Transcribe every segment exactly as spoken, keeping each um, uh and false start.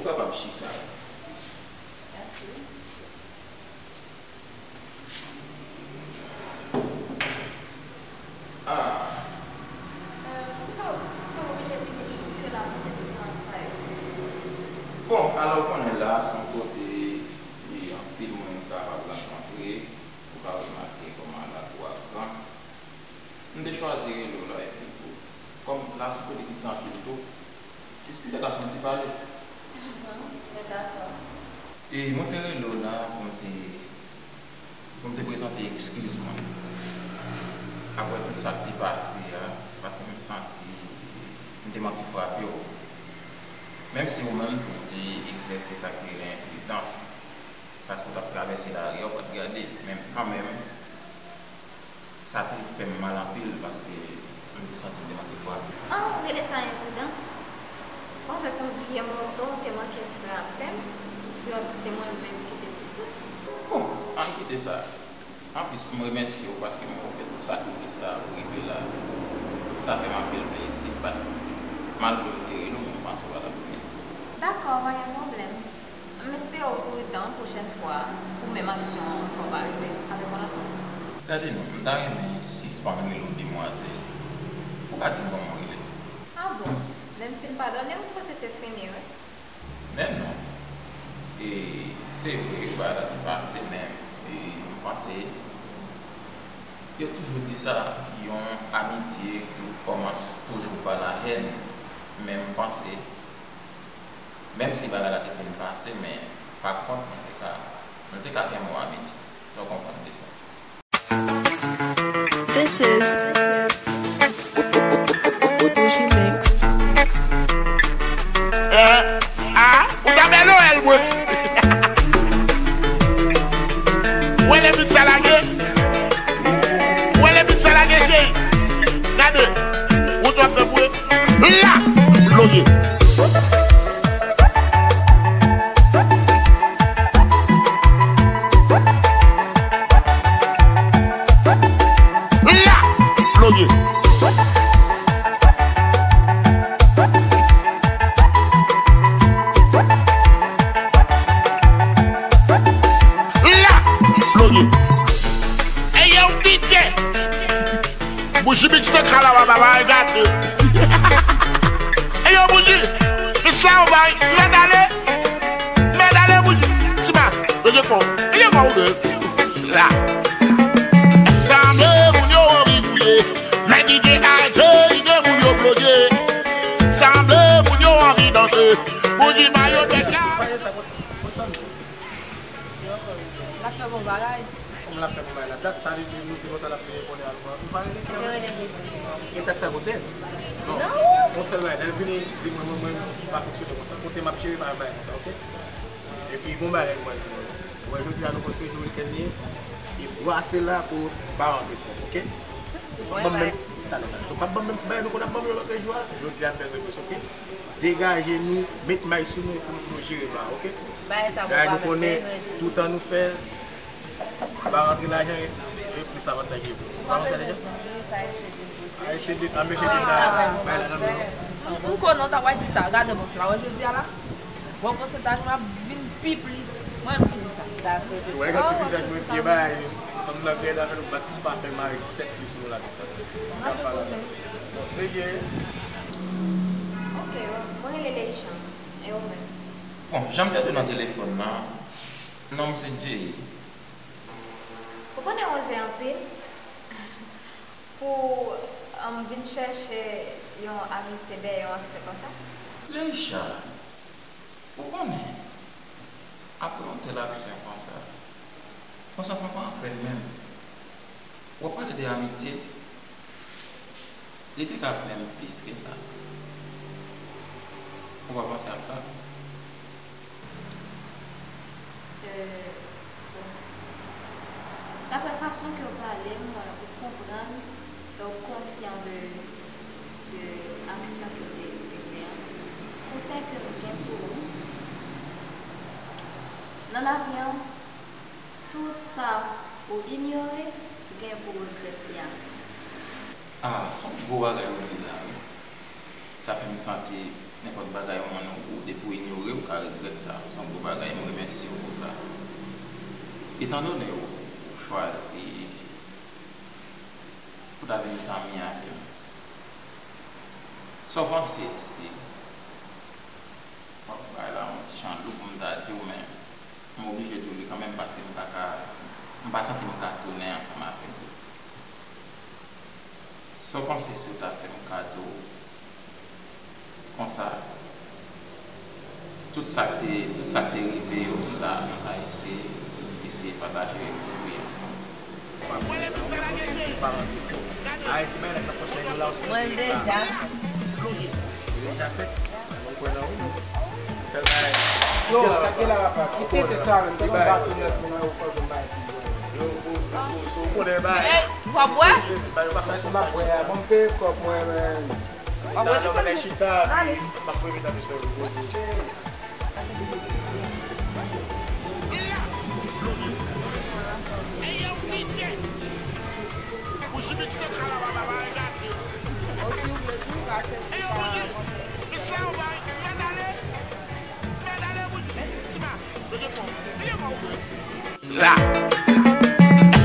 Ou kapab chita. Mèsi. Ah. Euh, so, ou oblije vini jiske la pou fè tout demach sa yo? Bon, alò, ou konnen la, se yon kote, e, anpil moun kapab rankontre, ou ka remake kòman lakou a gran. M te chwazi rele w la, epi tou, kòm la se yon kote ki trankil tou, jis pou n te ka fè yon ti pale. Bon, mwen dakò. E mwen te rele w la pou m te, pou m te prezante eskiz mwen. Apre tout sa k te pase a, paske m santi m te manke frape w. Menm si ou menm tou, ou te egzèse sa k rele enpridans, paske w t ap travèse lari a, ou pa t gade, men kanmenm, sa te fè m mal anpil paske m te santi m te manke frape. Ah, ou rele sa enpridans? Ou avèk yon vye moto, ou te manke frape m, epi w ap di se mwen menm ki te diskite? Bon, ann kite sa. Anplis, m remèsye w paske m wè w fè tout sakrifis sa a pou rive la. Sa fè m anpil plezi, m pa t, malgre m te rele w, men m panse w pa t ap vini. Dakò, pa gen pwoblèm. M espere w pridan pwochèn fwa pou menm aksyon an ankò pa rive avèk yon lòt moun. Gade non, m ta renmen sispann rele w demwazèl. Ou ka di m kòman w rele? Ah bon? Lè m fin padone w, m panse se fini, wi. Men non. E se vre, bagay la te pase, men, e, m panse, yo toujou di sa, yon amitye tou kòmanse toujou pa la haine. Men m panse, menm si bagay la te fin pase, men pa kont, nou te ka, nou te ka kenbe yon amitye. Sa w konprann de sa? This is Bougie Mix. Eh, ah, ou ta bèl Noël, mwen. Ou wè le bit sa lage? Ou wè le bit sa lage, cheri? Gade, ou t ap fè pou la, bloye. La, bloye. La, bloye. Ey yo, D J. Bougie Mix te kalawa baba, e gate. Ey yo, Bougie. Isla ou bay, mèt ale. Mèt ale, Bougie. Sima, yo je kon. Yo je kon ou de. La. Sanble moun yo anvi gouye. Men D J a ede moun yo bloke. Sanble moun yo anvi danse. Bougie ba yo tèt la. L ap fè bon bagay. Kòm l ap fè bon bagay la, dat sa li di, nou di konsa l ap fini konnen al pran. Ou pa rele kè. Li te rele jodi. Gen dat sa kote? Non. Non. Yon sèl bagay, lè l vini di mwen, mwen, mwen, li pa fonksyone konsa. Kote m ap jere pa yon bagay konsa, oke? Epi, gon bagay m pral di nou. Ou wè, jodi a, nou konn se jou wikenn li ye. E bwase la pou pa rantre pwòp, oke? Ban m menm, talè, talè. Nou p ap ban m menm ti bagay nou konn ap ban m yo lòt jou a. Jodi a, m bezwen plis, oke? Degaje nou, met may sou nou pou nou jere nou a, oke? Bagay sa nou konnen, toutan nou fè, pa rantre lajan, e, e plis avantaj li ye pou nou. Pa konsa deja? Ay, chede, anbe chede la, bay la nan men nou. M, m konnen w ta pral di sa, gade bòs la, wè jodi a la, bon pòsantaj mwen ap vin pi plis, mwen menm ki di sa. Ou wè gade ti vizaj mwen, vye bagay, fanm nan vye la, fè nou bat, pa fè mare sèt plis nou la. Bon, se ye. Ok, mwen rele Leishan. E ou menm? Bon, jan m te di w nan telefòn nan, non m se Jay. Ou konnen Jose anpil pou, um, vin chèche yon amitye dèyè yon aksyon konsa? Leisha, ou konnen, apre yon tèl aksyon konsa, konsyans mwen pa anpè l menm. W ap pale de amitye, li te ka menm plis ke sa. Ou pa panse ak sa? Euh, bon. Daprè fason ke w pale, m wè ou konprann e w konsyan de, de aksyon ke w te, te fè an. Konsèy ke m gen pou ou, nan lavi an, tout sa ou inyore, ou gen pou regrèt li apre. Ah, se yon gwo bagay ou di la, wi. Sa fè m santi Nenpòt bagay yon moun ou depi w inyore, ou ka regrèt sa. Se yon gwo bagay, m remèsye w pou sa. Etandone w chwazi pou ta vin zanmi avè m, sa w panse si, bon, bagay la yon ti jan lou pou m ta di w, men m oblije di w li kanmenm, paske m pa ka, m pa santi m ka tounen ansanm avè w. Sa w panse si w ta fè m kado konsa, tout sa k te, tout sa k te rive yo, nou ta, nou ta eseye, eseye pataje, rive ansanm. Mwen deja. Yo, sa ki la pa, ki tete sa menm, te ba tou nèt pou mwen, ou konnen bay. Yo, bon, bon, bon, bon, bon, bon. Ey, w ap bwè? Mwen se m ap bwè a, bon, m peye kòb mwen, men. W ap bwè tou fè. Ale. La.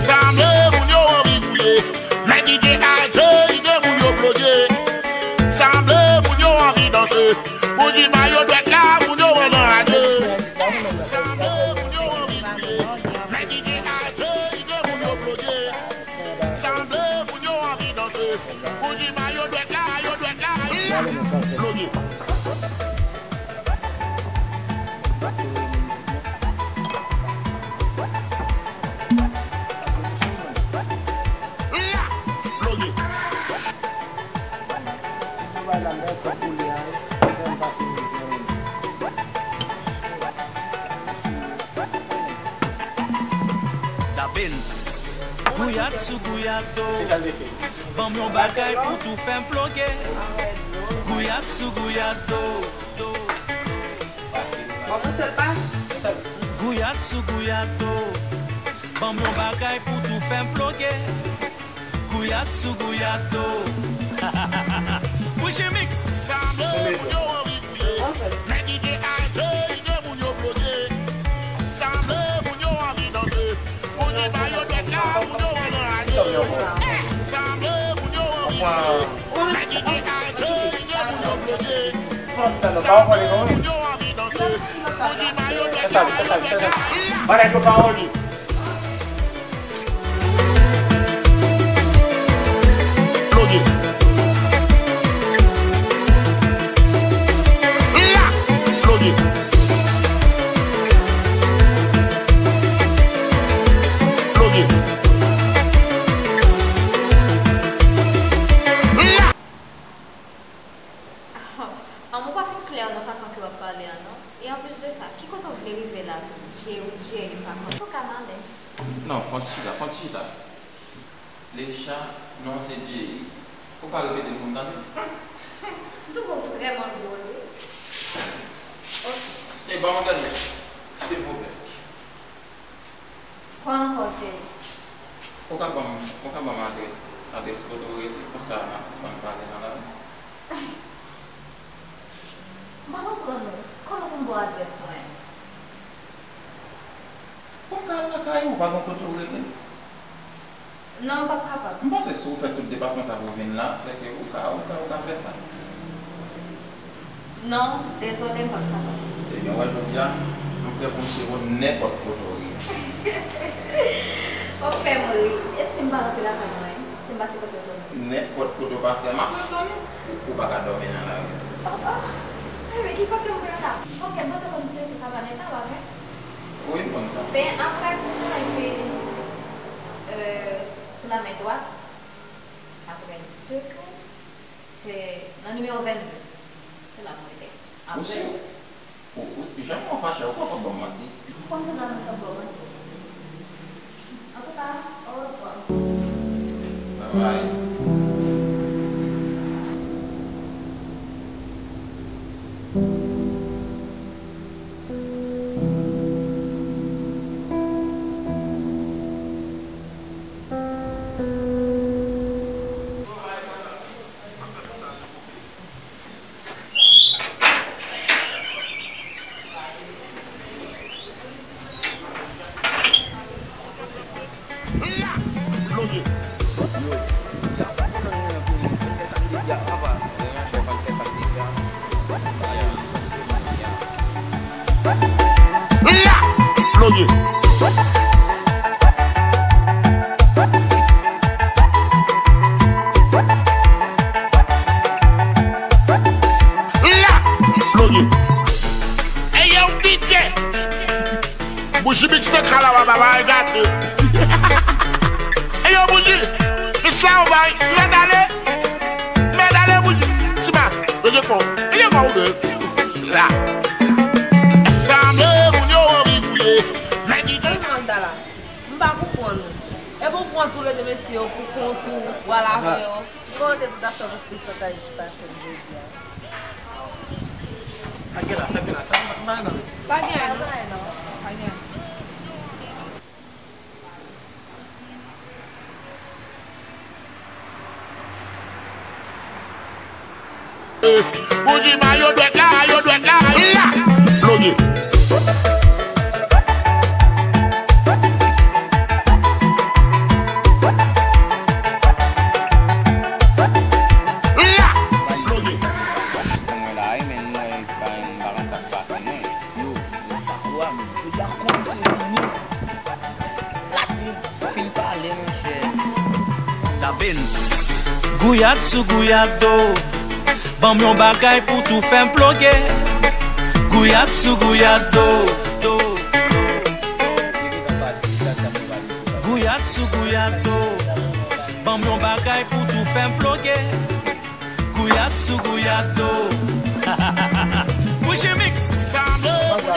Sanble moun yo anvi gouye. Nèg ki gen aje, ide moun yo bloke. Sanble moun yo anvi danse. Pou di ba yo dwèt la, moun yo anraje. Sanble moun yo anvi gouye. Nèg ki gen aje, ide moun yo bloke. Sanble moun yo anvi danse. Pou di ba yo dwèt la, yo dwèt la, la. Bloke. Dabens. Gouyad sou gouyad do. Ban m yon bagay pou tou fè m ploke. Gouyad sou gouyad do. Gouyad sou gouyad do. Ban m yon bagay pou tou fè m ploke. Gouyad sou gouyad do. Bouji Mix. Sanble moun yo anvi gouye. Nèg ki gen aje, ide moun yo bloke. Sanble moun yo anvi danse. Pou di ba yo dwèt la, moun yo anraje. Sanble moun yo anvi gouye. Nèg ki gen aje, ide moun yo bloke. Sanble moun yo anvi danse. Pou di ba yo dwèt la, yo dwèt la. Bloke. La. Bloke. Bloke. La. Anmou pa fin klè nan fason ke w ap pale a, non. E anplis de sa, ki kote w vle rive la tou? Dye, ou Dye, li pa konn. Antouka, m ale. Non, fon ti chita, fon ti chita. Leisha, non, se Dye. Ou pa repete pou m tande. M twouve w vrèman dwòl, wi. Ok. E ban m yon dènye, silvouplè. Kwa ankò, Dye? Ou ka ban m, ou ka ban m adrès, adrès kote w rete, konsa m a sispann pale nan lari. M pa konprann ou. Kòman pou m ba w adrès mwen? Ou ka al lakay ou, ou pa gen kote w rete? Non, m p ap kapab. M panse si w fè tout deplasman sa pou w vin la, sèke ou ka, ou ka, ou ka fè sa. Non, dezole, m p ap kapab. Ebyen, w wè, jodi a, m prè pou m swiv ou nenpòt kote w ye. W ap fè m ri. E si m pa rantre lakay mwen? Si m pase kote w tonnen? Nenpòt kote w pase a, m ap ret dòmi. Ou, ou pa ka dòmi nan lari. Oh, oh. Ebyen, ki kote m pran la? Ok, m panse konn plese Savaneta, pa vre? Wi, m konn sa. Ben, apre Gwo Solèy, se, euh, sou la men dwat, apre de kay, se nan nimewo vennde. Se la m rete. Ou si? Ou, ou, janm wè w fache, ou poko ban m manti. M konn se la m t ap ba w manti. Antouka, orevwa. Babay. Lonje. Yo, ya pa konn anyen pou mwen. Fè sa m di ya, papa. Renmen chèf, fè sa m di ya. La! Lonje. La! Lonje. Hey, yo, D J! Bouji Mix nan kay la, papa, bagay gate. Hey, yo, Bouji! Mix la, ou bay, mèt ale! Mèt ale, Bouji! Siba, yo, je kon, yo, je kon, ou de. La. Sanble moun yo anvi gouye. Nèg ki Hey, Mandala, m pa konprann ou. Epi w pran tou le de mesye yo pou kont ou, w al avè yo. Kòman w te di w t ap fè pou pousantaj pase m jodi a? Pa gen la, sa gen la, sa pa nan mesye. Pa gen anyen, non. Pa gen anyen. Bouji ba yo dwèt la, yo dwèt la, la! Lonje. La! Lonje. Mwen la, wi, men mwen pa, m pa konn sa k pase, non. Yo, yo sa kwa, men. Yo di a kòmanse vini. Lak li fin pale, monchè. Dabens. Gouyad sou gouyad do. Ban m yon bagay pou tou fè m ploge. Gouyad sou gouyad do. Do. Gouyad sou gouyad do. Ban m yon bagay pou tou fè m ploge. Gouyad sou gouyad do. Bouji Mix. Sanble.